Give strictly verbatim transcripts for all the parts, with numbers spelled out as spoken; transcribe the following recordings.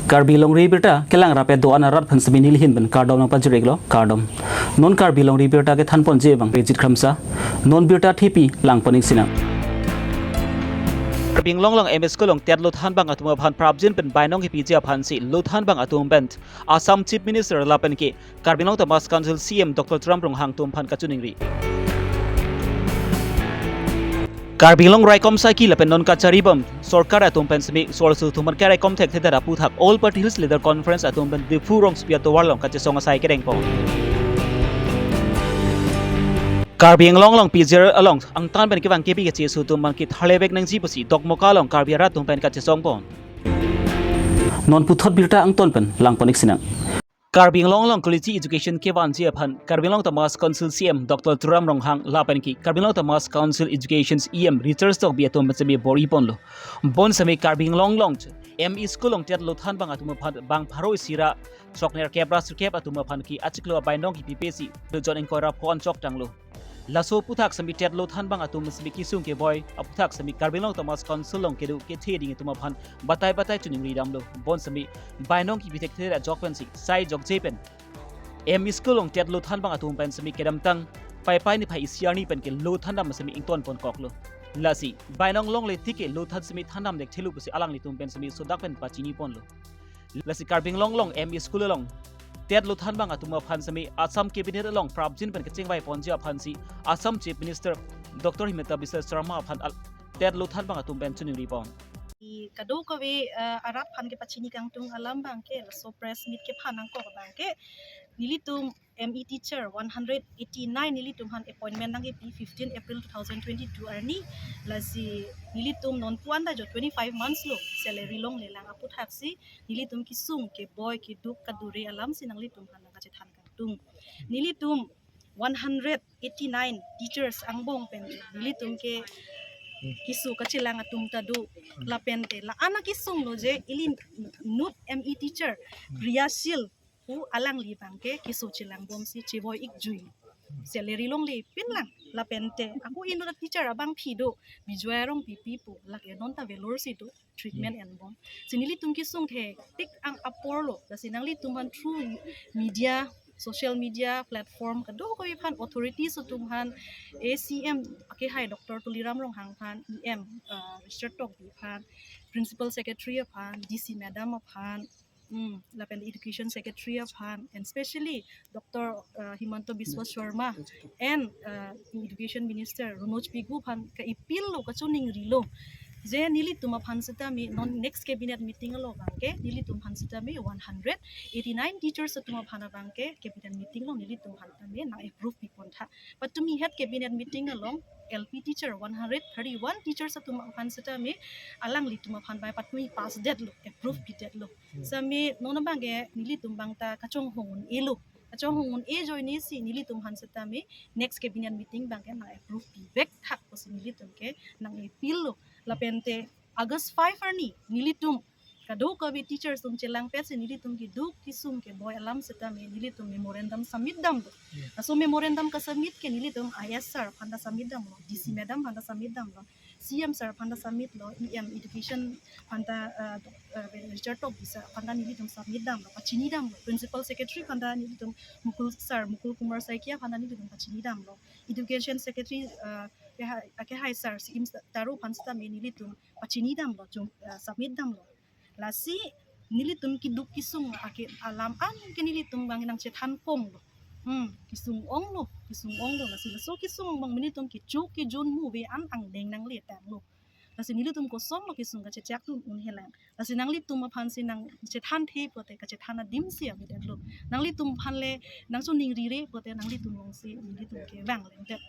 Karbi Longri Abirta kelang rapet do-an arat aphan semi nelihin pen kardom nangpajir-iklo, kardom. Non Karbi Longri Abirta kethanponji abang Rejit Kramsa, non birta thepi langpon-ik sinang. Karbi Anglong along M E school along TET lothanbang atum aphan prapjin pen bainong kepiji aphansi lothanbang atum pen Assam Chief Minister lapen ke Karbi Anglong Autonomous Council C E M Doctor Tuliram Ronghang atum aphan kachiningri. Karbi Anglong raikom saiki lapen non kacharibom sorkar atum pen semi sorsu thuman karaikom thekthedet aputhak All Party Hills Leader Conference atum pen Diphu rongsopi atovar along kachesong asai kedengpon. Karbi Anglong along pijir along angtan pen kevang kebi kachesu atum aphan ketharlevek nangji pusi Dokmoka along Karbi arat atum pen kachesongpon. Non puthot birta angton pen langpon-ik sinang. Karbi Anglong along quality education kevanji aphan Karbi Anglong Autonomous Council C E M Doctor Tuliram Ronghang lapen ke Karbi Anglong Autonomous Council Education E M Richard Tokbi atum pen semi bor-iponlo. Bonsemi Karbi Anglong along M E school along TET lothanbang atum aphan bang pharo isi ra sroknerkep ra sirkep atum aphan ke achiklo abainong kepipesi jon ingkoi ra pho an choktanglo. Laso aputhak semi TET lothanbang atum semi kesung keboi aputhak semi Karbi Anglong Autonomous Council along kedo kethe ding atum aphan batai batai chiningri damlo. Bonsemi bainong kepi thekthe ajok pensi sai jokje pen M E school along TET lothanbang atum pen semi kedamtang Paipai niphai isi arni pen ke lothandam semi ingtonponkoklo. Lasi bainong longle tik ke lothan semi thandam dek thelu pusi alanglitum pen semi sodak pen pachiniponlo. Lasi Karbi Anglong along M E school along TET lothanbang atum aphan semi Assam Cabinet along prapjin pen kachingvaiponji aphansi Assam Chief Minister Doctor Himanta Biswa Sarma aphan al-, TET lothanbang atum pen chiningripon. I kadokave, eh, arat aphan kepachini kangtung alam abang ke, laso press meet kephan nangkok abang ke, nelitum M E teacher one hundred eighty-nine nelitum aphan appointment nangkepi fifteen April two thousand twenty-two arni, lasi nelitum non puan ta jo twenty-five months lo salary longlelang aputhaksi nelitum kesung keboi keduk kadure alamsi nanglitum aphan nangkachethan kangtung. Nelitum one hundred eighty-nine teachers angbong pen nelitum ke keso kachelang atum ta do, lapente la-an akesung lo je ili inut M E teacher Priya Shil pu alangli abang ke keso chelangbomsi chevoi-ik jui. Salary longle pinlang, lapente ako inut teacher abangpi do, Bijoy Rongpipi pu, lake non ta Vellore si do, treatment enbom. Si nelitum kesung thektik ang aporlo, lasi nanglitum aphan through media, social media platform kadokave aphan, authorities atum aphan, A C M akehai Doctor Tuliram Ronghang aphan, E M, uh, Richard Tokbi aphan, Principal Secretary aphan, D C Madam aphan, hmm, lapen Education Secretary aphan, and specially Doctor, uh, Himanta Biswa Sarma and, uh, Education Minister Ranoj Pegu aphan ka-appeal lo, kachiningrilo. Je nelitum aphan setame non next cabinet meeting along abang ke nelitum aphan setame one hundred eighty-nine teachers atum aphan abang ke cabinet meeting along nelitum aphan tame nang-approve pipontha. Patumi het cabinet meeting along L P teacher one hundred thirty-one teachers atum aphan setame alanglitum aphan bai patumi pass detlo, approve pidetlo. Sitame non abang ke nelitum abang ta kachonghong un-elo. Kachonghong un-e ajoine si nelitum aphan setame next cabinet meeting abang ke nang-approve pivek thak pusi nelitum ke nang-appeal lo. Lapente August five arni nelitum kadokave teachers atum chelangpetsi nelitum keduk kesung keboi alam setame nelitum memorandum submit damlo. Laso memorandum kasubmit ke nelitum I S sir aphan ta submit damlo, D C madam aphan ta submit damlo, C M sir aphan ta submit lo, E M Education aphan ta, uh, uh, Richard Tokbi sir aphan ta nelitum submit damlo, pachini damlo, Principal Secretary aphan ta nelitum Mukul sir, Mukul Kumar Saikia aphan ta nelitum pachini damlo, Education Secretary, uh, akehai, akehai sir, C M Taro aphan setame nelitum pachini damlo, chung, uh, submit damlo. Lasi nelitum keduk kesung ake alam an ke nelitum abang nangchethan konglo. Hmm, kesung onglo, kesung onglo. Lasi laso kesung abang nelitum kecho kejun muve an angdeng nangle tanglo. Lasi nelitum kosonlo kesung kachechak atum unhelang. Lasi nanglitum aphansi nangchethan the pote kachethan adim si avedetlo. Nanglitum aphan le nangchoningrire pote nanglitum alongsi nelitum kevang lengdet.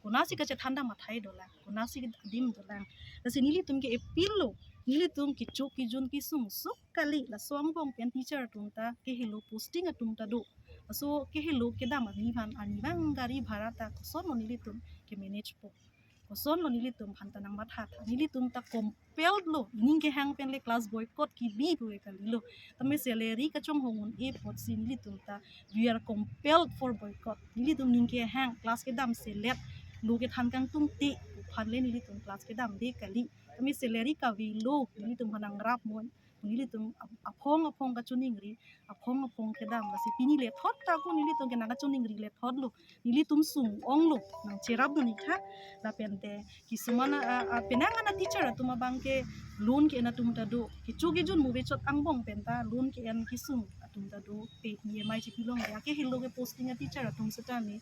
Konatsi kachethan dam athai dolang, konatsi adim dolang. Lasi nelitum ke-appeal lo, nelitum kecho kejun kesung sok kali, laso angbong pen teacher atum ta kehelo posting atum ta do. Laso kehelo kedam arni aphan arnivang gari bhara ta kosonlo nelitum ke-manage po, kosonlo nelitum aphan ta nangmatha tha. Nelitum ta compelled lo, ning kehang pen le class boycott kebi puve kalilo. Tame salary kachonghong un-e apotsi nelitum ta, we are compelled for boycott. Nelitum ning kehang class kedam selet, lo kethan kangtung te aphan le nelitum class kedamde kali. Tame salary kavelo, nelitum aphan nangrap mo. Nelitum ap-, aphong aphong kachiningri, aphong aphong kedam. Lasi pini lethot ta ko nelitum ke nangkachiningri lethotlo. Nelitum sung-onglo, nangcherapdun ik tha. Lapen te kisuman a, a, a, penang ana teacher atum abang ke loan ke-en atum ta do. Kecho kejun movechot angbong pen ta loan ke-en kesung atum ta do. Pe E M I chipi longle, akehelo ke posting a teacher atum setame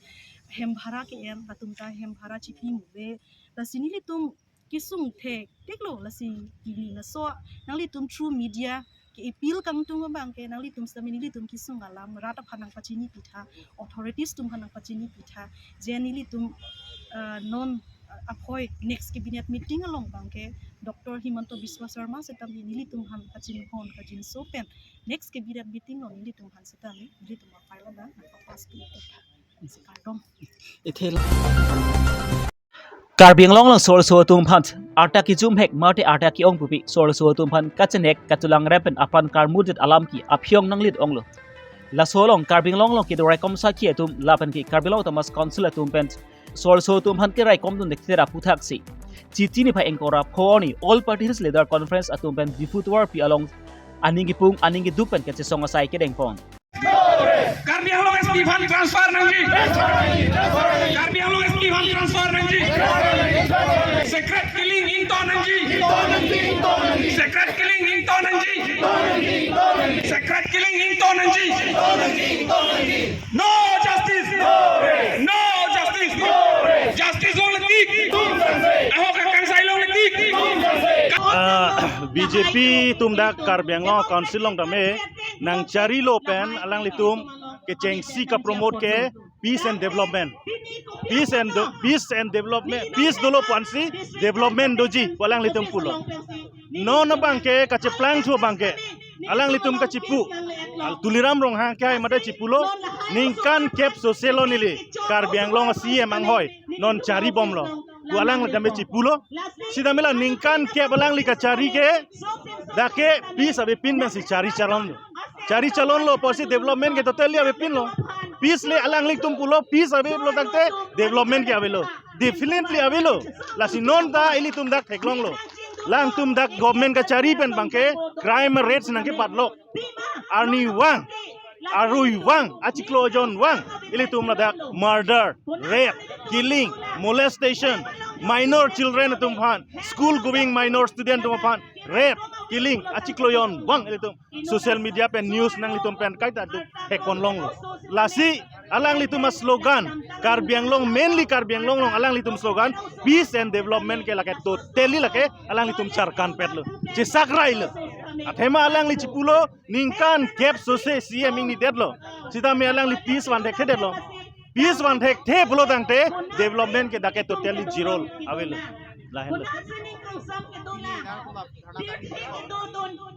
hem bhara ke-en, latum ta hem bhara chipi move. Lasi nelitum kesung thektheklo, lasi pini laso nanglitum through media ke-appeal kangtung abang ke nanglitum setame nelitum kesung alam rat aphan nangpachini pitha, authorities atum aphan nangpachini pitha, je nelitum, ah, non, ah, aphoi next cabinet meeting along abang ke Doctor Himanta Biswa Sarma setame nelitum aphan kachinghon kajinso pen next cabinet meeting along nelitum aphan setame nelitum a-file abang nangpapass pitha. Kardom. Ithel. Karbi Anglong along so-arloso atum aphan arta kejum hek mate arta ke-ong pupi so-arloso atum aphan kachenek kachelang rep pen apran karmudet alam ke aphiong nanglit onglo. Laso along Karbi Anglong along kedo raikom sakhi atum lapen ke Karbi Anglong Autonomous Council atum pen so-arloso atum aphan keraikomdun dekthera aputhaksi Chiti niphai ingkoi ra pho arni All Party Hills Leader Conference atum pen Diphu tovarpi along aning kepung aning keduk pen kachesong asai kedengpon. Karbi Anglong S P aphan transfer nangji. Karbi Anglong S P aphan transfer nangji. Secret killing ingto nangji. Secret killing ingto nangji. Secret killing ingto nangji. No justice. No justice. Justice longle tik. Ahok akangsai longle tik. Ah, B J P atum dak Karbi Anglong Council along tame nangcharilo pen alanglitum kechengsi kapromote ke peace and development. Peace and de-, peace and development. Peace dolo pu ansi development doji pu alanglitum pulo. Non abang ke kacheplangthu abang ke alanglitum kachipu. Al Tuliram Ronghang ke hai mate chipulo. Ningkan kep sose lo neli Karbi Anglong C E M anghoi non charibomlo pu alanglitum chipulo. Sitame la ningkan kep alangli kachari ke dak ke peace avepin pensi chari chalonlo. Chari chalonlo pusi development ke totally avepinlo. Peace le alanglitum pulo, peace ave pulo tangte development ke avelo. Definitely avelo. Lasi non ta ilitum dak theklonglo. Alangtum dak government kachari pen abang ke crime rates nangkepatlo. Arnivang, aruivang, achiklo ajonvang, ilitum ladak murder, rape, killing, molestation, minor children atum aphan, school going minor student atum aphan rape, killing, achiklo ajonvang ilitum social media pen news nanglitum pen kaita duk thekponlonglo. Lasi alanglitum a-slogan, Karbi Anglong, mainly Karbi Anglong along alanglitum slogan peace and development ke lake totally lake alanglitum charkanpetlo, chesakrailo. Athema alangli chipulo ningkan kep sose C E M ingnidetlo. Sitame alangli peace vanthekthedetlo. Peace vanthekthe pulo tangte development ke dak ke totally zero avelo. Lahenlo.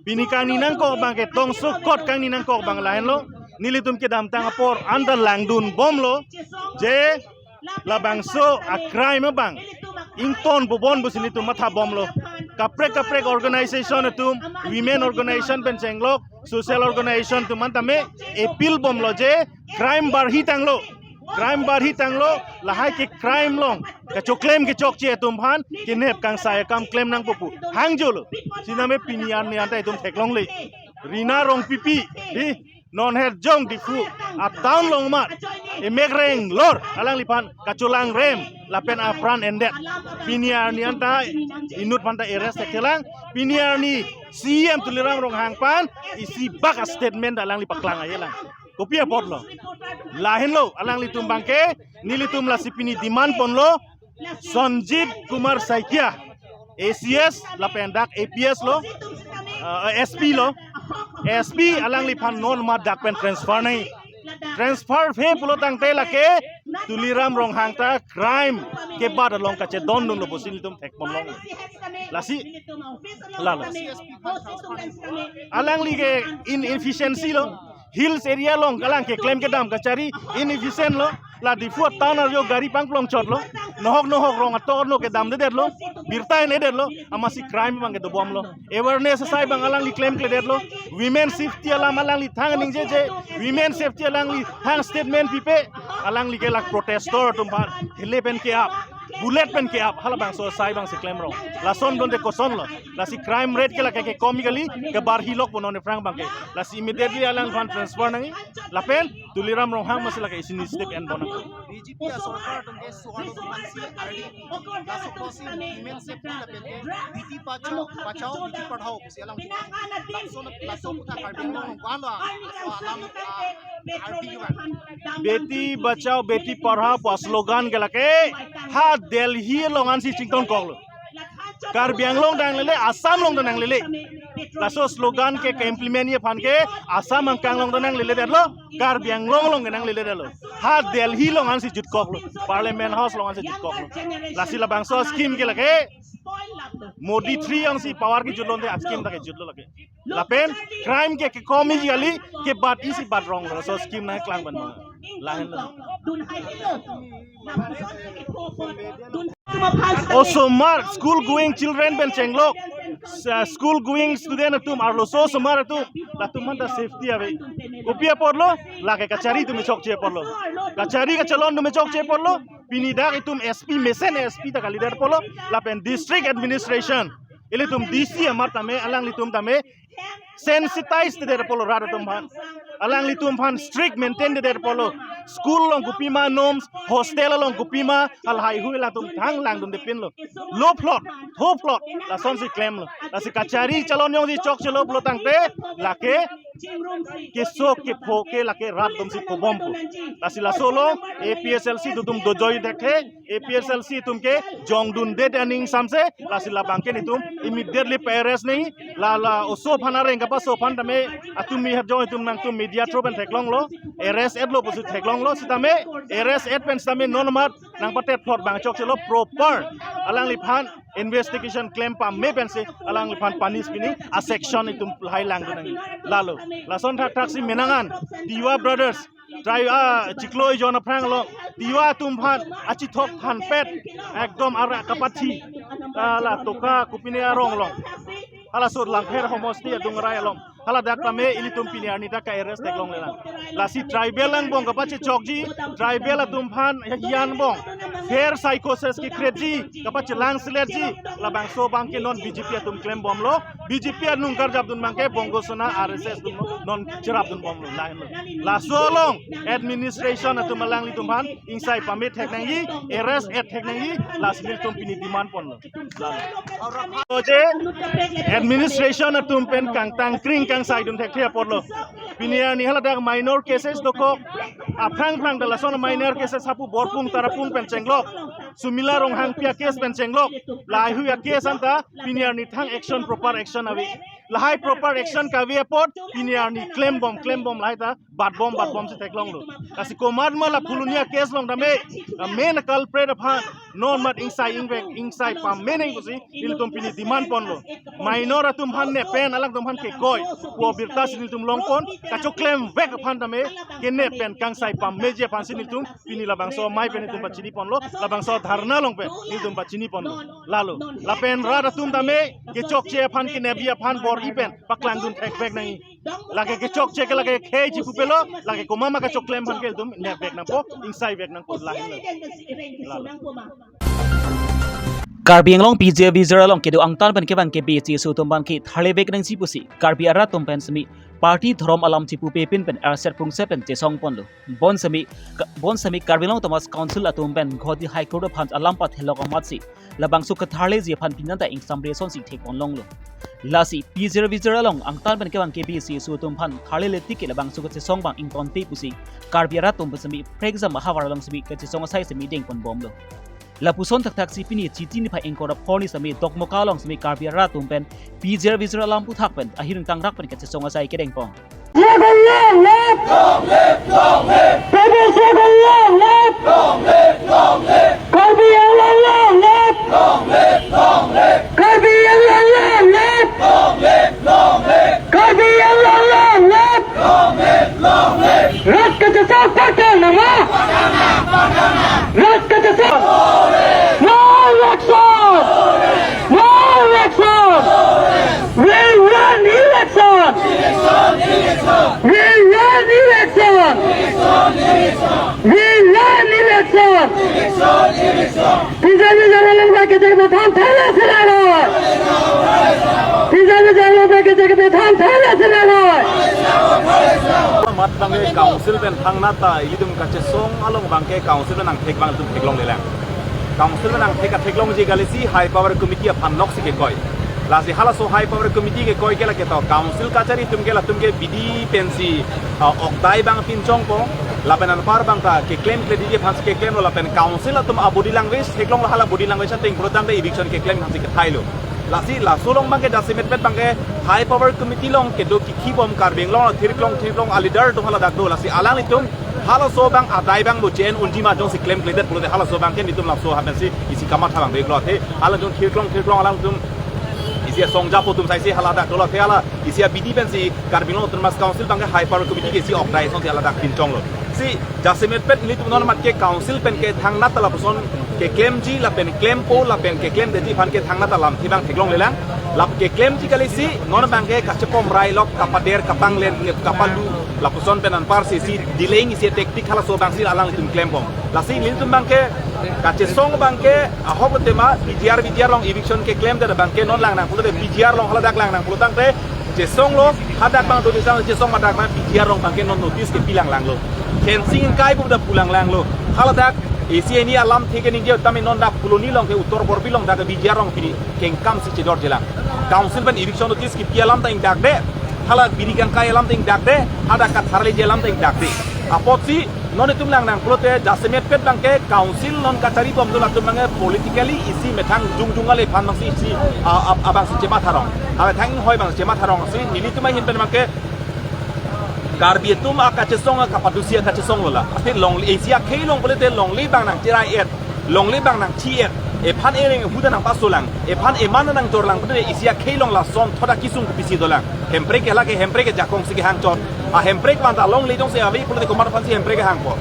Pini kangni nangkok abang ke tongsokot kangni nangkok abang lahenlo. Nelitum kedamtang apor anta langdunbomlo je labangso a-crime abang ingtonbomnon pusi nelitum mathabomlo. Kaprek kaprek organization atum, women organization pen chenglok, social organization atum anta me appeal bomlo je crime barhitanglo. Crime barhitanglo, lahai ke crime along kachoklem kechokche atum aphan kenep kangsai akam klem nangpo pu hangjolo. Sitame pini arni anta itum theklongle. Rina Rongpipi, di non het jong Diphu a-town along mat emek renglor alangliphan kacholangrem lapen apran endet. Pini arni anta inut aphan ta arrest thekthe lang. Pini arni C E M Tuliram Ronghang aphan isi bak a-statement alangli paklang ayelang. Kopi apotlo? Lahenlo alanglitum abang ke nelitum lasi pini demand ponlo Sanjib Kumar Saikia, A C S lapen dak A P S lo, uh, S P lo. S P alangliphan non mat dak pen transfer nangji. Transfer phe pulo tangte lake Tuliram Ronghang ta crime kebat along kachedondunlo pusi nelitum thekponlong. Lasi, lalo. Alangli ke inefficiency lo. Hills area along kalang keklem kedam kachari inefficient lo. La Diphu a-town arjo gari pangplongchotlo. Nohok nohok rong ator no kedamdedetlo. Birta en-edetlo. Amatsi crime abang kedobomlo. Awareness asai abang alangli klemkledetlo. Women safety alam alangli thang ningjeje. Women safety alangli thang statement pipe. Alangli ke lake protestor atum aphan hele pen ke-ap. bullet pen ke-ap, halabangso asai abangsi klemrong. Lason donde kosonlo? Lasi crime rate ke lake kekom kali, kebarhi lok ponon ephrang abangke. Lasi immediately alangliphan transfer nangji. Lapen Tuliram Ronghang masi lake isi initiative enbom nang. B J P asorkar atum ke suarlo atum aphansi ardi, laso apotsi women safety lapen ke beti bachao, bachao, beti padhao pusi alang, laso, laso aphuthak Karbi Anglong vanlo, so alam, ah, ardi van. Beti bachao, beti padhao pu slogan ke lake ha Delhi along ansi chington koklo. Karbi Anglong ta nanglele, Assam along ta nanglele. Laso slogan ke, ke-implement ji aphan ke Assam angkang along ta nanglele detlo, Karbi Anglong along ke nanglele detlo. Ha Delhi along ansi jutkoklo, Parliament House along ansi jutkoklo. Lasi labangso scheme ke lake Modi three alongsi power kejut lonte a-scheme ta kejutlo lake. Lapen crime ke kekom ji kali, kebat isi bat ronglo, laso scheme nangklang ban ma. Lahenlo. Osomar, school going children pen chenglok, sa-, school going student atum, arloso osomar atum, latum aphan ta safety ave. Kopi aporlo, lake kachari atum chokche aporlo. Kachari kachalon atum chokche aporlo. Pini dak itum S P, mesen S P ta kalidet apotlo, lapen district administration, ilitum D C amar tame, alanglitum tame sensitize tedet apotlo rat atum aphan. Alanglitum aphan strict maintain tedet apotlo. School along kopima norms, hostel along kopima, halahai hui latum thang langdunde pinlo. Lophlot, thophlot, lasonsi klemlo. Lasi kachari chalon jongsi chokchelo pulo tangte, lake keso kepho ke lake rat atumsi phobompo. Lasi laso along A P H L C atum dojoi thekthe, A P H L C atum ke jongdunde aning samse, lasi labang ke netum immediately pa-arrest nangji, la la oso aphan areng kapaso aphan tame, atum mi hajong atum nangtum media through pen theklonglo, arrest etlo pusi theklonglo, sitame arrest et pen sitame non amat nangpatet phot abang chokchelo, proper alangliphan investigation klem pame pensi alangliphan punish pining a-section itum lahai langdun nangji. Lalo, lason thakthak si menang an, Tiwa Brothers, Tri, ah, chiklo ejon aphrang along, Tiwa atum aphan achithok thanpet, ekdom arak kapathi, ah, la Toka kopine arong along, halaso Langpher homosti adung arai along, haladak tame ilitum pini arni ta ka-arrest theklonglelang. Lasi tribal angbong kapachechokji, tribal atum aphan hiyan angbong, fair psychosis ke-create ji, kapachelang selet ji, labangso abang ke non B J P atum klembomlo, B J P anung karjapdun abang ke Bongo Sena R S S atum non cherapdunbomlo, lahenlo. Laso along administration atum alanglitum aphan ingsai pame thek nangji, arrest et thek nangji, lasi nelitum pini demand ponlo. Lalo. Oje, administration atum pen kangtang kring kangsaidun thekthe aporlo. Pini arni haladak minor cases dokok, aphrang phrang ta lason minor cases hapu Borpung Tarapung pen chenglok, Sumila Ronghangpi a-case pen chenglok, lahai hui a-case anta pini arni thang action, proper action ave. Lahai proper action kave apot pini arni klembom klembom lahai ta batbom batbomsi theklonglo. Lasi komat ma la Phuloni a-case along tame, a main culprit aphan non amat ingsai ingvek, ingsai pame nangji pusi nelitum pini demand ponlo. Minor atum aphan nep pen, alangtum aphan kekoi pu abirta si nelitum longpon, kachoklemvek aphan tame, kenep pen kangsai pameji aphansi nelitum pini labangso amei pen nelitum pachini ponlo, labangso dharna along pen nelitum pachini ponlo. Lalo, lapen rat atum tame kechokche aphan, kenepji aphan bor-i pen paklangdun thekvek nangji. Lake kechokche ke lake khei chipupelo, lake komat ma kachoklem aphan ke ilitum nepvek nangpo, ingsaivek nangpo, lahenlo. Lalo. Karbi Anglong P J V Zero along kedo angtan pen kevang ke B C S U atum abang ke tharlevek nangji pusi Karbi arat atum pen semi party dhorom alam chipupe pin pen arset prungse pen chesong ponlo. Bonsemi, ka-, bonsemi Karbi Anglong Autonomous Council atum pen Guwahati High Court aphan alam pathelok amatsi labangso ketharleji aphan pinanta ingsamri asonsi thekponlonglo. Lasi P J V Zero along angtan pen kevang ke B C S U atum aphan tharlele tik ke labangso kachesong abang ingtonte pusi Karbi arat atum pen semi prekjam ahavar along semi kachesong asai semi dengponbomlo. Lapuson thakthak si pini Chiti niphai ingkoi ra phongo semi Dokmoka along semi Karbi arat atum pen P J V Zero alam aphuthak pen ahiring tangrak pen kachesong asai kedengpon. Struggle long live! Long live, long live! Struggle long live! Long live, long live! Karbi Anglong long live! Long live, long live! Karbi Anglong long live! Long live, long live! Karbi Anglong long live! Long live, long live! Rat kachesong paklang nangma! Rat kachesong! No election! No election! We want election! We want election! We want election! Pizza pizza along ba kejak methang thana selalu. Pizza pizza along ba kejak methang thana selalu. Mat abangke council pen thangnat ta ilitum kachesong along abangke council pen nangthek abang ilitum theklonglelang. Council pen nangthek theklongji kalisi high power committee aphan noksi kekoi. Lasi halaso high power committee kekoi ke lake to council kachari atum ke latum ke bidi pensi, ah, okdai abang pinchongpo. Lapen anpar abang ta keklemkledetji aphansi keklemlo, lapen council atum a body language theklonglo, hala body language ateng pura tangte eviction keklem aphansi kethailo. Lasi laso along abangke jasemetpet abangke high power committee along kedo kikhibom Karbi Anglong thirklong thirklong a leader atum haladak do, lasi alanglitum halaso abang adai abang do chen unji ma jongsi klemkledet pulote halaso abangke nelitum laso aphansi isi kamatha abang veklo, athe alanglitum thirklong thirklong alanglitum isi asong japo atum saisi haladak dolo, athe hala isi abidi pensi Karbi Anglong Autonomous Council abangke high power committee ke isi okdai asonsi haladak pinchonglo. Si jasemetpet nelitum non mat ke council pen kethangnat ta lapuson keklemji lapen klempo lapen keklemdetji aphan kethangnat ta lamthe abang theklonglelang. Lap keklemji kalisi non abangke kachepom railok, kapader, kapanglen, kapalu, lapuson pen anparsi isi delaying isi tactic halaso abangsi alanglitum klembom. Lasi nelitum abangke kachesong abangke ahok tema P G R V G R along eviction keklemdet abangke non langnang pulote P G R along haladak langnang pulo tangte chesonglo, hadak abang do chesong, chesong hadak abang P G R along abangke non notice kepi langlanglo. Fencing kai pu dak pu langlanglo. Haladak isi hini alamthe keningje tame non dak Phuloni along ke Uttor Borbil along dak P G R along pini kengkamsi chedorjelang. Council pen eviction notice kepi alam ta ingdakde. Hala biri kangkai alam ta ingdakde. Hadak katharleji alam ta ingdakde. Apotsi non itum langnang pulote jasemetpet abangke council non kacharibom do latum abangke politically isi methang jongjong ale aphan abangsi isi, a, a, abangsi chematharong. Amethang inghoi abang chematharong si nelitum ahin pen abangke Karbi atum akachesong akapadusi akachesong lo la. Ate longle isi akhei along pulote longle abang nangcherai-et, longle abang nangchi-et. Ephan ereng huda nangpasolang, ephan eman nangjorlang pulote isi akhei along lason thoda kisung kopisi dolang. Hemprek ke lake Hemprek ke jakongsi kehang chot. A Hemprek abang ta longle jongsi ave pulote komat aphansi Hemprek kehangpo.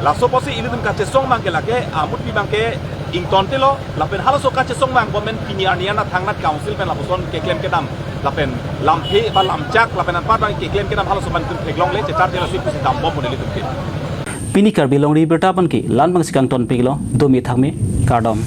Laso apotsi ilitum kachesong abangke lake amutpi abangke ingtontelo, lapen halaso kachesong abang government pini arni an thangnat council pen lapuson keklem kedam, lapen lamthe ba lamchak, lapen anpar abang keklem kedam halaso abang itum theklongle, checharjela si pusi dambompo nelitum ke. Pini Karbi Longri Abirta abangke la-an abangsi kangtonpiklo, dome thakme, kardom.